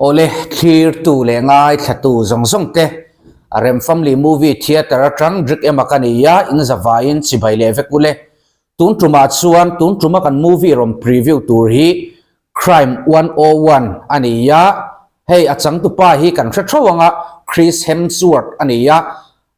Awle, thlirtu leh ngaithlatu zawng zawng te, a Rem Family Movie Theatre atang Drik ema ka ni a, in zavaiin chibai leh vek ule. Tun tumah chuan tun tuma kan movie rawn preview tur hi Crime 101 a ni a, hei a changtupa hi kan hre theuh anga Chris Hemsworth a ni a,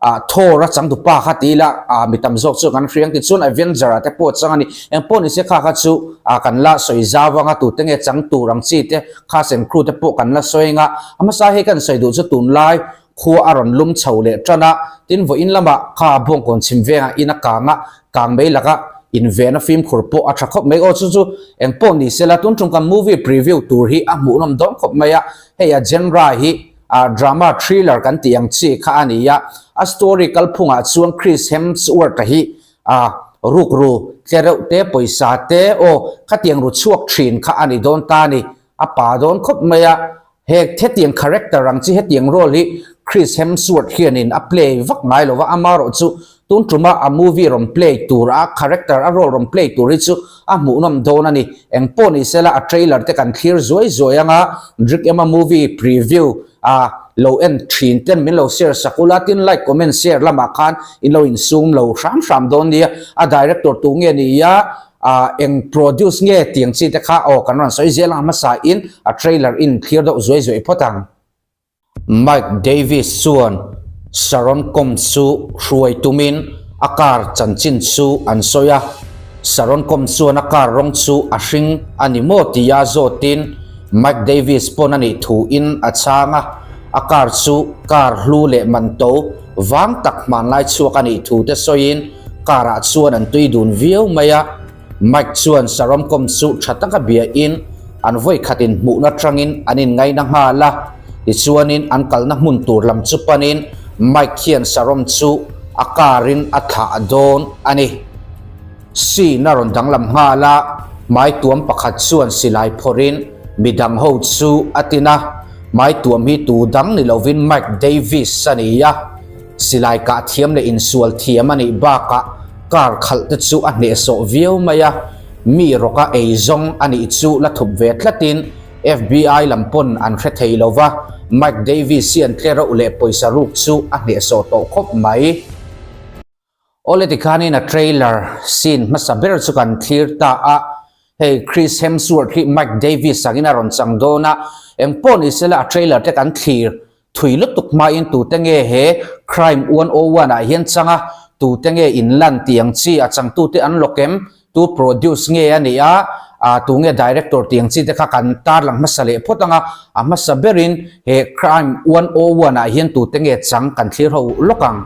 Ah Thor a changtupa kha ti ila ah mi tam zawk chu kan hria ang tichuan Avenger ah te pawh a chang a ni. Eng pawh ni se kha kha chu ah kan la sawi zau ang a tute nge chang tur ang chi te cast and crew te pawh kan la sawi ang a. A hmasa hei kan sawi duh chu tunlai khua a rawn lum chho leh tan a, tin vawiin lamah kha Bawngkawn chhim vengah in a kang a, kang mai laka inven a fimkhur pawh a tha khawp mai. Aw chu chu eng pawh ni se la tun tum kan movie preview tur hi a hmuhnawm dawn khawp mai a, hei a genre hi Ah drama thriller kan tih ang chi kha a ni a, a story kalphungah chuan Chris Hemsworth-a hi ah rukru tle reuh te pawisa te aw khatiang ru chhuak thin kha a ni dawn ta a ni, a pa dawn khawp mai a, he hetiang character ang chi hetiang role hi Chris Hemsworth hianin a play vak ngai lo va, amaherawh chu Tun tuma a movie rawn play tur a character a role rawn play tur hi chu a hmuhnawm dawn a ni. Eng pawh ni sela a trailer te kan thlir zuai zuai anga Drik Ema movie preview a lo en thin ten min lo share sak ula tin like comment share lamah khan in lo insum lo hram hram dawn nia. A director tu nge ni a eng produce nge tiang chi te kha aw kan rawn sawi zel ang hmasa in a trailer in thlir deuh zuai zuai phawt ang. Mike Davis chuan Sharon Combs chu hruai tumin a car chanchin chu an sawi a, Sharon Combs chuan a car rawng chu a hring a ni maw tia zawtin Mike Davis pawn a nih thuin a chhang a, a car chu car hlu leh man to vang tak hmanlai chhuak a nih thu te sawiin car ah chuan an tui dun viau mai a. Mike chuan Sarom Combs chu tha taka biain an vawi khatin hmuhna tangin an inngaina nghal a, tichuanin an kalna hmun tur lam chu panin Mike hian Sarom chu a car in a thlah dawn a ni. Scene a rawn danglam nghal a, hmai tuam pakhat chuan silai phawrhin midang ho chu a tin a, hmai tuam hi tu dang ni lovin Mike Davis a ni a. Silai kah thiam leh insual thiam a nih bakah car khalh te chu a hnehsawh viau mai a, mi rawka ei zawng a nih chu la thup ve tlatin FBI lam pawn an hre thei lo va, Mike Davis hian tle reuh leh pawisa ruk chu a hnehsawh tawh khawp mai. Awle tikhanin a trailer scene hmasa ber chu kan thlir ta a, hei Chris Hemsworth hi Mike Davis angin a rawn chang dawn a, engpawh ni sela a trailer te kan thlir Thui lutuk hmain tute nge he Crime 101 ah hian chang a, tute nge in lan tih ang chi, a changtute an lawk em, tu produce nge a nih a, ah tu nge director tih ang chi te kha kan tarlang hmasa leh phawt ang a, a hmasa berin he Crime 101 ah hian tute nge chang kan thlir ho lawk ang.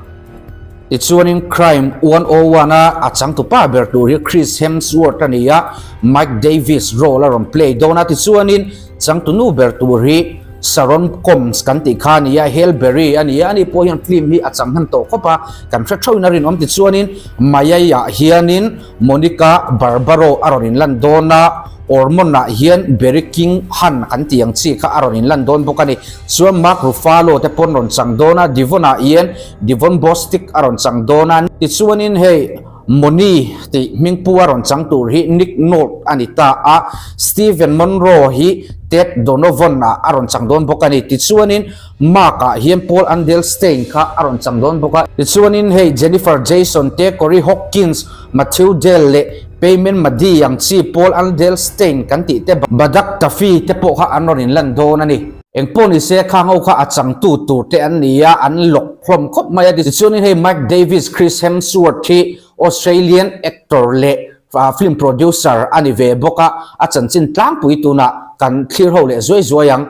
Tichuanin Crime 101 a a changtupa ber tur hi Chris Hemsworth a ni a, Mike Davis role a rawn play dawn a, tichuanin Changtunu ber tur hi Sharon Combs kan tih kha a ni a, Halle Berry a ni a, ani pawh hian film hi a chang hman tawh khawp a, kan hre theuhin a rinawm tichuanin Mayai-ah hianin Monica Barbaro a rawn inlan dawn a, Ormond-ah hian Barry King Han kan tih ang chi kha a rawn inlan dawn bawk a ni. Chuan Mark Ruffalo te pawn rawn chang dawn a, Devon-ah hian Devon Bostick a rawn chang dawn a, tichuanin hei Moni tih hmingpu a rawn chang tur hi Nick Nolte a ni ta a, Steven Monroe hi Ted Donovan ah a rawn chang dawn bawk a ni. Tichuanin Mark ah hian Paul Andelstein kha a rawn chang dawn bawk a. Tichuanin hei Jennifer Jason te, Corey Hawkins, Matthew Dale leh Payman Madi ang chi Paul Andelstein kan tih te, Badak Taffy te pawh kha an rawn inlan dawn a ni. Engpawh ni se khang ho kha a changtu tur te an ni a, an lawk hlawm khawp mai a. Tichuanin hei Mike Davis, Chris Hemsworth hi Australian actor leh film producer a ni ve bawk a, a chanchin tlangpui tunah kan thlir ho leh zuai zuai ang.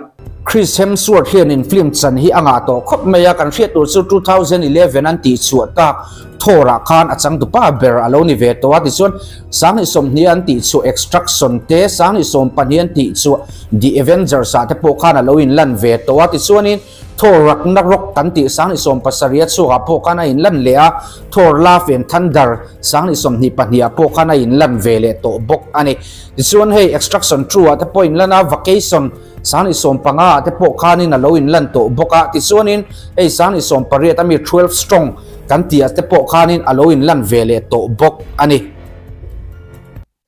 Chris Hemsworth hianin film chan hi a ngah tawh khawp mai a, kan hriat tur chu 2011 an tihchhuah tak Thor-ah khan a changtupa ber a lo ni ve tawh a, tichuan 2020 an tihchhuah Extraction te, 2022 an tihchhuah The Avengers-ah te pawh khan a lo inlan ve tawh a, tichuanin Thor Ragnarok kan tih 2017 a chhuakah pawh khan a inlan leh a, Thor Love and Thunder 2022 ah pawh khan a inlan ve leh tawh bawk a ni. Tichuan hei Extraction 2 ah te pawh a inlan a, Vacation 2015 ah te pawh khanin a lo inlan tawh bawk a, tichuanin hei 2018 ami 12 Strong kan tih ah te pawh khanin a lo inlan ve leh tawh bawk a ni.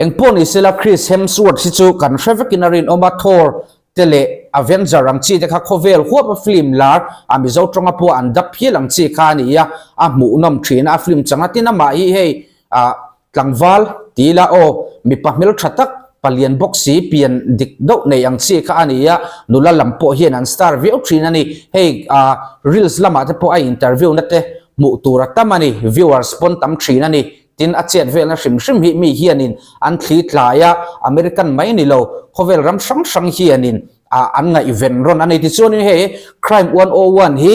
Engpawh ni sela Chris Hemsworth hi chu kan hre vekin a rinawm a, Thor. te leh Avenger ang chi te kha khawvel huap a film lar a Mizo tawnga pawh an dap hial ang chi kha a ni a, a hmuhnawm thin a, a film changa tin amah hi hei ah tlangval ti ila aw mipa hmeltha tak palian bawk si pian dik deuh nei ang chi kha a ni a, nula lam pawh hian an star viau thin a ni, hei ah reels lamah te pawh a interview na te hmuh tur a tam a ni, viewers pawn tam thin a ni. Tin, a chet velna hrim hrim hi mi hianin an thli tlai a, American mai ni lo, khawvel ram hrang hrang hianin an ngaihven rawn a ni. Tichuanin hei Crime 101 hi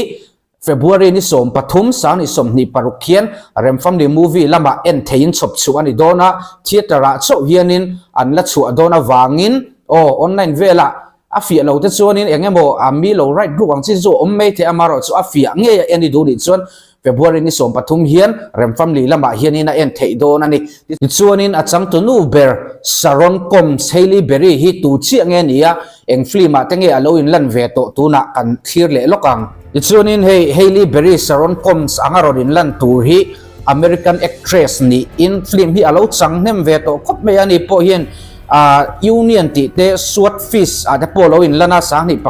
February ni 13, 2026 hian Remfamily Movie lamah en theiin chhawp chhuah a ni dawn a, theatre-ah chauh hianin an la chhuah dawn avangin aw online velah A fiah lo te chuanin eng emaw a mi lo right ruk ang chi chu a awm mai thei a, amaherawh chu a fiah ngei a en i duh nih chuan February ni 13 hian Remfamli lamah hianin a en theih dawn a ni. Tichuanin a changtunu ber Sharon Combs, Hailey Berry hi tu chiah nge ni a, eng film ah te nge a lo inlan ve tawh tunah kan thlir leh lawk ang. Tichuanin hei Hailey Berry, Sharon Combs anga rawn inlan tur hi American actress niin film hi a lo chang hnem ve tawh khawp mai a, ani pawh hian Ah Union tih te Sword Fist ah te pawh lo in lan a 21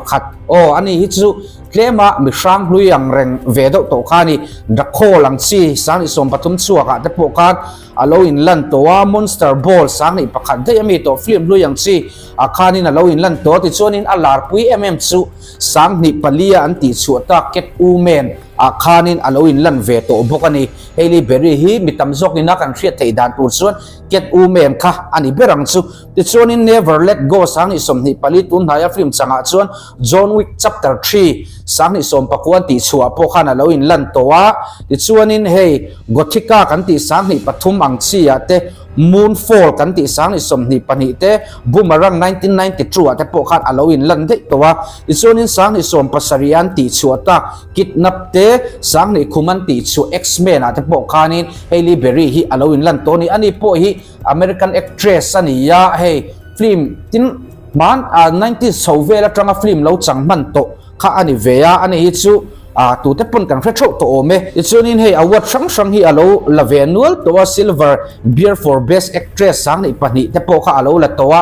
aw ani hi chu tlem a mi hrang hlui ang reng ve deuh tawh kha a ni The Call ang chi 23 chhuak ah te pawh khan a lo in lan tawh a Monster Ball 21 daih ami tawh film hlui ang chi ah khanin a lo in lan tawh a tichuanin a larpui em em chu 24 a an tih chhuah tak Cat Woman ah khanin a lo in lan ve tawh bawk a ni Hailey Berry hi mi tam zawk ina kan hriat theih dan tur chuan Cat Woman kha a ni ber ang chu. Tichuanin Never Let Go 24 tun hnaia film changah chuan John Wick Chapter 3 29 tih chhuah pawh khan a lo inlan tawh a. Tichuanin hei Gothica kan tih 23 ang chi ah te, Moonfall kan tih 22 te, Boomerang 1992 ah te pawh khan a lo inlan daih tawh a. Tichuanin 27 an tih chhuah tak Kidnap te, 20 khum an tih chhuah X-Men ah te pawh khanin Hailey Berry hi a lo inlan tawh a ni. Ani pawh hi American actress a ni a, hei film tin hman ah nineties chho vel atanga film lo chang hman tawh kha a ni ve a, ani hi chu ah tute pawn kan hre theuh tawh awm e. Tichuanin hei award hrang hrang hi a lo la ve nual tawh a, Silver Bear for Best Actress 22 te pawh kha a lo la tawh a.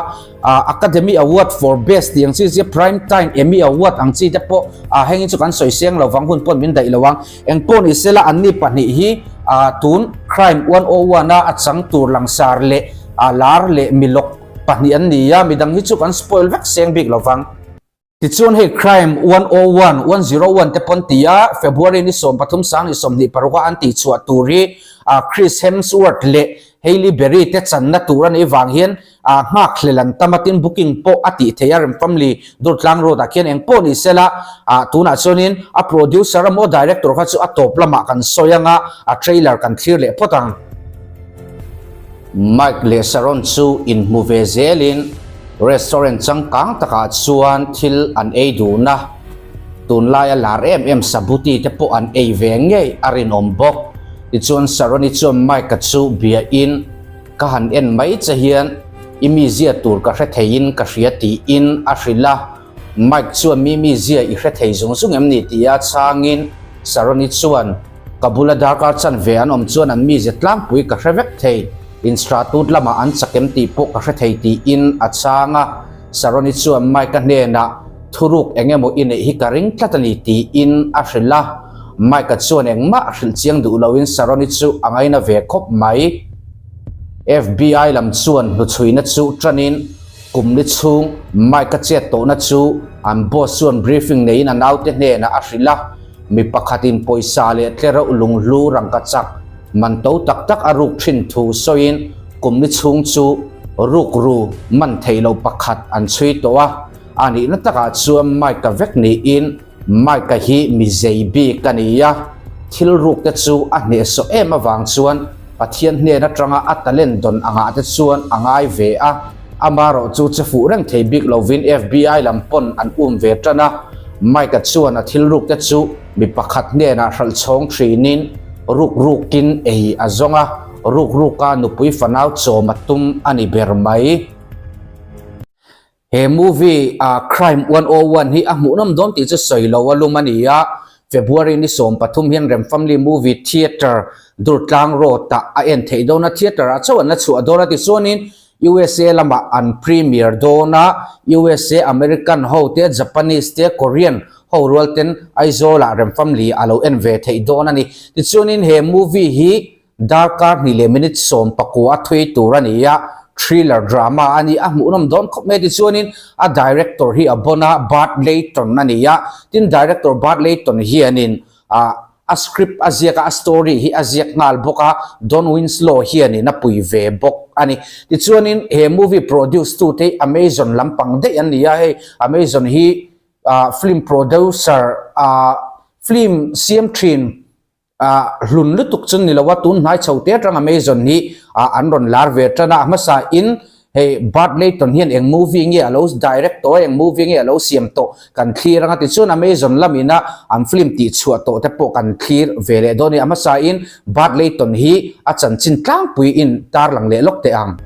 Academy Award for Best tih ang chi chi Prime Time Emmy Award ang chi te pawh ah heng hi chu kan sawi seng lo vang hun pawn min daih lo ang. Eng pawh ni sela anni pahnih hi ah tun Crime 101 a a chang tur langsar leh ah lar leh milawk pahnih an ni a, midang hi chu kan spoil vek seng bik lo vang. Tichuan hei Crime 101, 101 te pawn ti a, February ni 13 26 a an tih chhuah tur hi Chris Hemsworth leh Hailey Berry te channa tur a nih vang hian nghakhlel an tam a, tin booking pawh a tih theih a Remfamly Durtlang Road ah khian eng pawh ni sela tunah chuanin a producer emaw director kha chu a tawp lamah kan sawi anga a trailer kan thlir leh phawt ang. Mike leh Sharon chu inhmu ve zelin restaurant changkang takah chuan thil an ei dun a, tunlaia lar em em sabuti te pawh an ei ve ngei a rinawm bawk. Tichuan Sharon-i chuan Mike-a chu biain, Ka han en mai che hian i mizia tur ka hre theiin ka hria tiin a hrilh a, Mike chuan mi mizia i hre thei zung zung em ni tia chhangin Sharon-i chuan, Ka bula darkar chanve an awm chuan an mizia tlangpui ka hre vek thei, instratut lamah an chak em tih pawh ka hre thei tiin a chhang a. Sharon-i chuan Mike-a hnenah, Thuruk eng emaw i neih hi ka ring tlat a ni tiin a hrilh a. Mike-a chuan engmah a hrilh chiang duh loin Sharon-i chu a ngaina ve khawp mai. FBI lam chuan hnuchhuina chu tanin Kum ni chhung Mike-a chet tawhna chu an boss chuan briefing neiin a naute hnenah a hrilh a, mi pakhatin pawisa leh tlereuh lunghlu rangka chak man to tak tak a ruk thin thu sawiin kum ni chhung chu rukru man theih loh pakhat an chhui tawh a, a nihna takah chuan Mike-a vek niin Mike-a hi mi zei bik a ni a, thil ruk te chu a hnehsawh em avang chuan Pathian hnen atanga a talent dawn angah te chuan a ngai ve a, amarawh chu che fuh reng thei bik lovin FBI lam pawn an um ve tan a, Mike-a chuan a thil ruk te chu mi pakhat hnenah hralh chhawng thinin ruk rukin ei a zawng a, ruk ruka nupui fanau chawm a tum a ni ber mai. He movie a Crime 101 hi a hmuhnawm dawn tih chu sawi lo a lum a ni a, February ni 13 hian Rem Family Movie Theatre Durtlang Road ah a en theih dawn a, theatre ah chauh an la chhuah dawn a tichuanin USA lamah an premiere dawn a, USA American ho te, Japanese te, Korean ho rual ten Aizawlah Rem Family a lo en ve theih dawn a ni. Tichuanin he movie hi darkar hnih leh minute 19 a thui tur a ni a, thriller drama a ni a, hmuhnawm dawn khawp mai a. Tichuanin a director hi a bon a, Bart Layton a ni a, tin director Bart Layton hianin ah a script a ziak a, a story hi a ziak nghal bawk a, Don Winslow hianin a pui ve bawk a ni. Tichuanin he movie produce tute hi Amazon lampang daih an ni a, hei Amazon hi ah film producer ah film siam thin ah hlun lutuk chu ni lo a, tun hnai chho te atang Amazon hi ah an rawn lar ve tan a, a hmasa in Hei Bart Layton hian eng movie nge a lo direct tawh a, eng movie nge a lo siam tawh kan thlir anga tichuan Amazon lamina an film tih chhuah tawh te pawh kan thlir ve leh dawn a ni. A hmasain Bart Layton hi a chanchin tlangpui in tarlang leh lawk teh ang.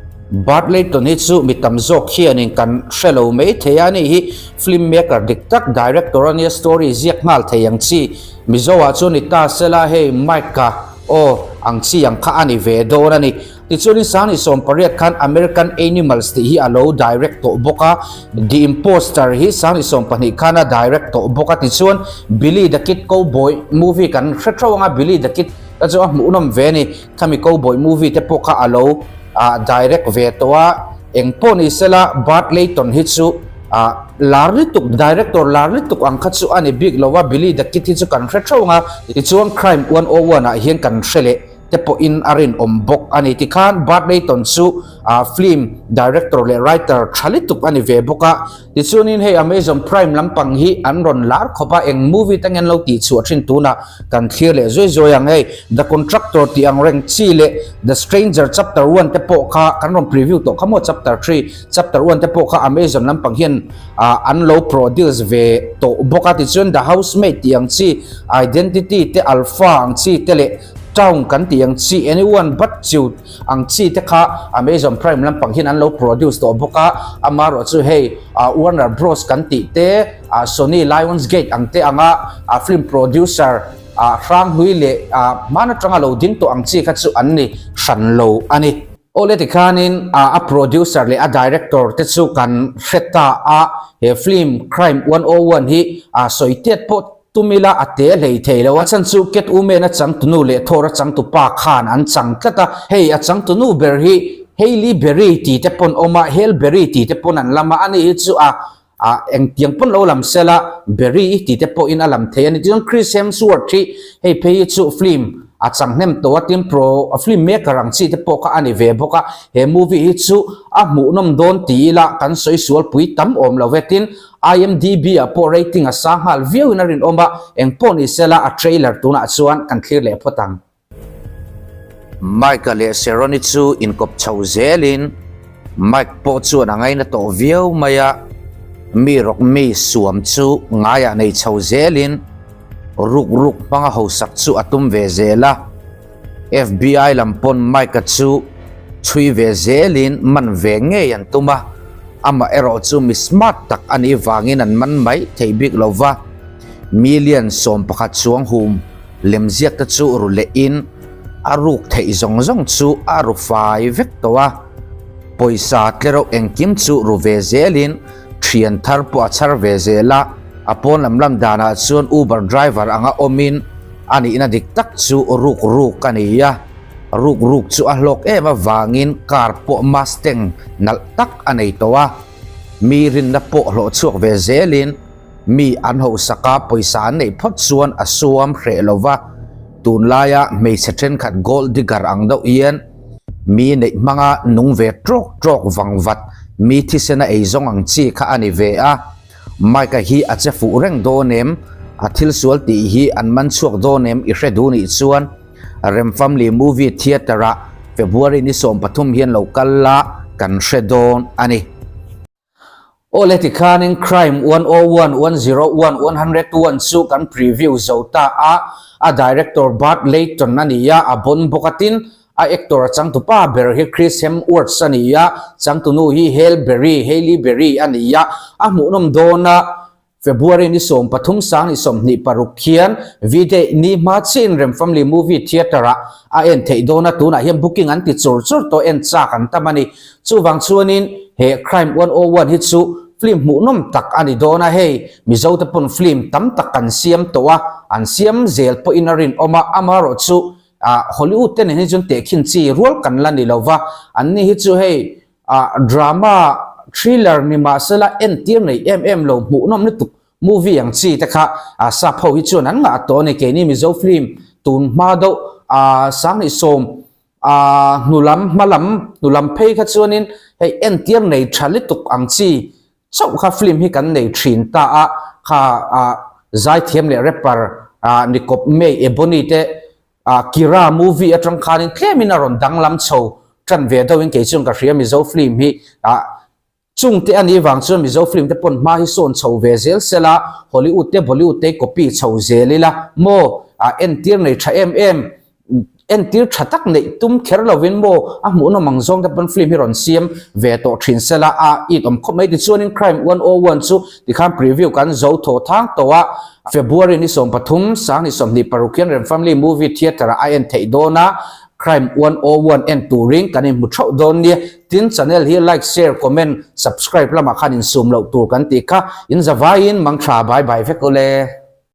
Bart Layton hi chu mi tam zawk hianin kan hre lo mai thei a, ani hi film maker dik tak, director a nia, story ziak nghal thei ang chi. Mizo ah chuan ni ta sela hei Mike-a aw ang chi ang kha a ni ve dawn a ni. Tichuanin 2018 khan American Animals tih hi a lo direct tawh bawk a, The Imposter hi 2020 khan a direct tawh bawk a, tichuan Billy the Kid Cowboy movie kan hre theuh ang a, Billy the Kid kha chu a hmuhnawm ve a ni, khami cowboy movie te pawh kha a lo direct ve tawh a, eng pawh ni sela Bart Layton hi chu lar lutuk, director lar lutuk ang kha chu a ni bik lo a, Billy the Kid hi chu kan hre theuh ang a, tichuan Crime 101 ah hian kan hre leh. te pawhin a rinawm bawk a ni. Tikhan Bart Layton chu film director leh writer tha lutuk a ni ve bawk a. Tichuanin hei Amazon Prime lampang hi an rawn lar khawp a, eng movie te nge an lo tih chhuah thin tunah kan thlir leh zuai zuai ang. Hei The Contractor tih ang reng chi leh The Stranger Chapter One te pawh kha kan rawn preview tawh kha maw Chapter Three, Chapter One te pawh kha Amazon lampang hian an lo produce ve tawh bawk a. Tichuan The Housemaid tih ang chi, Identity te, Alpha ang chi te leh Town kan tih ang chi, anyone but you ang chi te kha Amazon Prime lampang hian an lo produce tawh bawk a, amaherawh chu hei Warner Bros kan tih te, Sony Lionsgate ang te anga film producer hranghlui leh hman atanga lo ding tawh ang chi kha chu an ni hran lo a ni. Awle tikhanin a producer leh a director te chu kan hre ta a, he film Crime 101 hi sawi tiat pawh Tum ila a te hlei thei lo. A chhan chu Catwoman a changtunu leh Thor a changtupa khan an chang tlat a. Hei a changtunu ber hi Hailey Berry tih te pawn awm a, Hail Berry tih te pawn an lam a. Ani hi chu a a engtiang pawn lo lam sela Berry tih te pawhin a lam thei a ni. Tichuan Chris Hemsworth hi hei phei hi chu film a chang hnem tawh a, tin pro film maker ang chi te pawh kha a ni ve bawk a. He movie hi chu a hmuhnawm dawn ti ila kan sawi sual pui tam awm lo ve. Tin IMDb ah pawh rating a sang nghal viau in a rinawm a, eng pawh ni sela a trailer tunah chuan kan thlir leh phawt ang. Mike-a leh Sharon-i chu inkawp chho zelin Mike pawh chuan a ngaina tawh viau mai a, mi rawk mi suam chu ngaiah nei chho zelin ruk ruk hmanga hausak chu a tum ve zel a. FBI lam pawn Mike-a chu chhui ve zelin man ve ngei an tum a, amah erawh chu mi smart tak a nih vangin an man mai thei bik lo va. Million 11 chuang hum lemziak te chu ru lehin a ruk theih zawng zawng chu a ru fai vek tawh a, pawisa tlereuh engkim chu ru ve zelin thian thar pawh a chhar ve zel a, a pawn lam lam danah chuan Uber driver anga awmin A nihna dik tak chu ruk ruk a ni a, ruk ruk chu a hlawk em avangin car pawh Mustang nalh tak a nei tawh a, mi rinna pawh hlawh chhuak ve zelin mi an hausak a, pawisa an neih phawt chuan a suam hreh lo va, tunlaia hmeichhe thenkhat gold digger ang deuh hian mi neih hmanga nung ve trawk trawk vang vat mi thisena eizawng ang chi kha a ni ve a. Mike-a hi a che fuh reng dawn em? A thil sual tih hi an man chhuak dawn em i hre duh nih chuan Rem Family Movie Theatre-ah February ni 13 hian lo kal la kan hre dawn a ni. Awle tikhanin Crime 101, 101, 101 chu kan preview zo ta a, a director Bart Layton a ni a, a bon bawk a tin A actor a changtupa ber hi Chris Hemsworth a ni a, changtunu hi Hale Berry, Hailey Berry, a ni a, a hmuhnawm dawn a. February ni 13 sang ni 26 khian V-Day ni hma chiahin Rem Family Movie Theatre ah a en theih dawn a, tunah hian booking an ti chur chur tawh en chak an tam a ni. Chuvang chuanin he Crime 101 hi chu film hmuhnawm tak a ni dawn a, hei Mizo te pawn film tam tak kan siam tawh a, an siam zel pawhin a rinawm a, amaherawhchu ah Hollywood te nen hi chuan tehkhin chi rual kan la ni lo va, anni hi chu hei ah drama thriller ni mahsela entir nei em em lo hmuhnawm lutuk movie ang chi te kha ah sap ho hi chuan an ngah tawh a ni keini Mizo film tun hma deuh ah sanghnih sawm ah hnulam hmalam hnulam phei kha chuanin hei entir nei tha lutuk ang chi chauh kha film hi kan nei thin ta a kha ah zaithiam leh rapper ah Nikawp May Ebony te Ah Kira movie atang khanin tlemin a rawn danglam chho tan ve deuhin kei chuan ka hria Mizo film hi ah chungte a nih vang chuan Mizo film te pawn hma hi sawn chho ve zel sela Hollywood te Bollywood te copy chho zel ila maw ah entir nei tha em em entir tha tak neih tum kher lovin maw a hmuhnawm ang zawng te pawn film hi rawn siam ve tawh thin sela a it awm khawp mai tichuanin Crime 101 chu tikhan preview kan zo thaw thang tawh a. February ni 13, sang ni 26 hian Rem Family Movie Theatre ah a en theih dawn a, Crime 101 en turin kan inhmu theuh dawn nia. Tin, channel hi like, share, comment, subscribe lamah khan insum loh tur kan tih kha. In zavaiin mangtha bye bye vek ule.